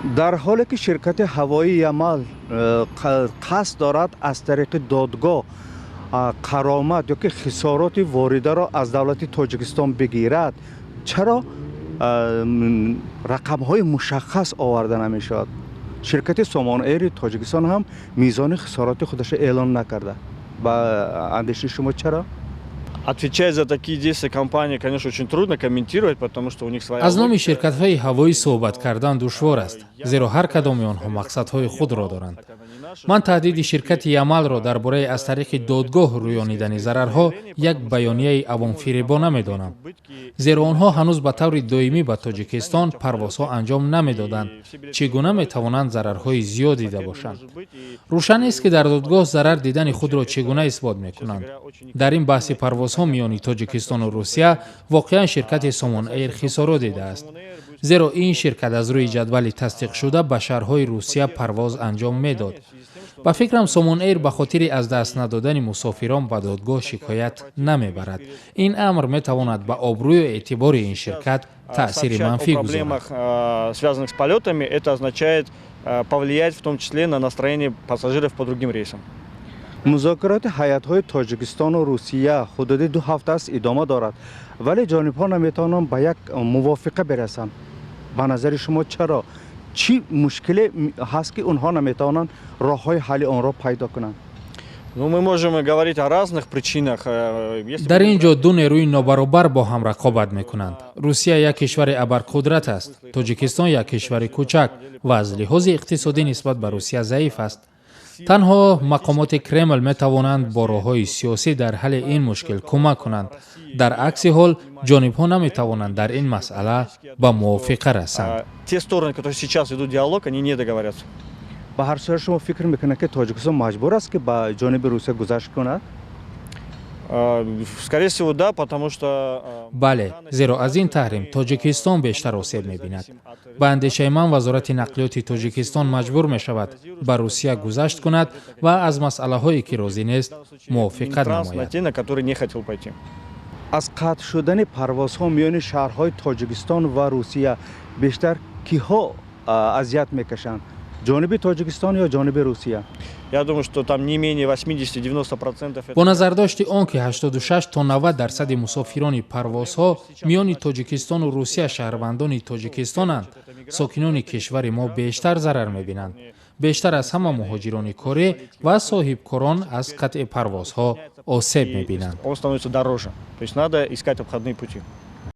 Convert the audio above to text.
Дар ҳоле ки ширкати ҳавоии Ямал қасд дорад аз тариқи додгоҳ қаромат ё ки хисороти воридаро аз давлати Тоҷикистон бигирад, чаро рақамҳои мушаххас оварда намешавад? Ширкати Сомон Эйри Тоҷикистон ҳам мизони хисороти худашро эълон накарда. Ба андешаи шумо, чаро? Отвечать за такие действия компании, конечно, очень трудно комментировать, потому что у них своя. Аз номи ширкатҳои ҳавоӣ суҳбат кардан душвор аст, зеро ҳар кадоми онҳо мақсадҳои худро доранд. Ман таҳдиди ширкати Ямалро дар бораи аз тариқи додгоҳ рӯёнидани зарарҳо як баёнияи авомфиребона медонам, зеро онҳо ҳанӯз ба таври доимӣ ба Тоҷикистон парвозҳо анҷом намедоданд. Чӣ гуна метавонанд зарарҳои зиёд дида бошанд? Рӯшан нест, ки дар додгоҳ зарар дидани худро чӣ гуна исбот мекунанд. Дар ин баҳси парвозҳо миёни Тоҷикистону Русия воқеан ширкати Сомон Эйр хисорот дидааст, зеро ин ширкат аз рӯи ҷадвали тасдиқшуда ба шаҳрҳои Русия парвоз анҷом медод. Ба фикрам, Сомон Эйр ба хотири аз даст надодани мусофирон ба додгоҳ шикоят намебарад. Ин амр метавонад ба обрӯю эътибори ин ширкат таъсири манфӣ гузорад. Связанных с полетами, это означает повлиять в том числе на настроение пассажиров по другим рейсам. Музокироти ҳайатҳои Тоҷикистону Русия ҳудуди 2 ҳафта аст идома дорад, вале ҷонибҳо наметавонанд ба як мувофиқа бирасанд. Ба назари шумо, чаро? Чӣ мушкиле ҳаст, ки онҳо наметавонанд роҳҳои ҳалли онро пайдо кунанд? Ну, мы можем говорить о разных причинах. Дар ин ҷо ду нерӯи нобаробар бо ҳам рақобат мекунанд. Русия як кишвари абарқудрат аст, Тоҷикистон як кишвари кӯчак ва аз лиҳози иқтисодӣ нисбат ба Русия заиф аст. Танҳо мақомоти Кремл метавонанд бо роҳҳои сиёсӣ дар ҳалли ин мушкил кӯмак кунанд. Дар акси ҳол ҷонибҳо наметавонанд дар ин масъала ба мувофиқа расанд. Те стороны, которые сейчас ведут диалог, они не договорятся. Ба ҳар сурат, шумо фикр мекунед, ки Тоҷикистон маҷбур аст, ки ба ҷониби Русия гузашт кунад? Скорее всего, да, потому что Бале, зеро аз ин таҳрим Тоҷикистон бештар осеб мебинад. Ба андешаи ман, Вазорати нақлиёти Тоҷикистон маҷбур мешавад ба Русия гузашт кунад ва аз масъалаҳое, ки розӣ нест, мувофиқат намояд. На которые не хотел пойти. Аз қатъ шудани парвозҳо миёни шаҳрҳои Тоҷикистон ва Русия бештар киҳо азият мекашанд: ҷониби Тоҷикистон ё ҷониби Русия? Я думаю, что там не менее 80-90%. Бо назардошти он ки 86 то 90 дарсади мусофирони парвозҳо миёни Тоҷикистону Русия шаҳрвандони Тоҷикистонанд, сокинони кишвари мо бештар зарар мебинанд. Бештар аз ҳама муҳоҷирони корӣ ва соҳибкорон аз қатъи парвозҳо осеб мебинанд. Он становится дороже. То есть надо искать обходные пути.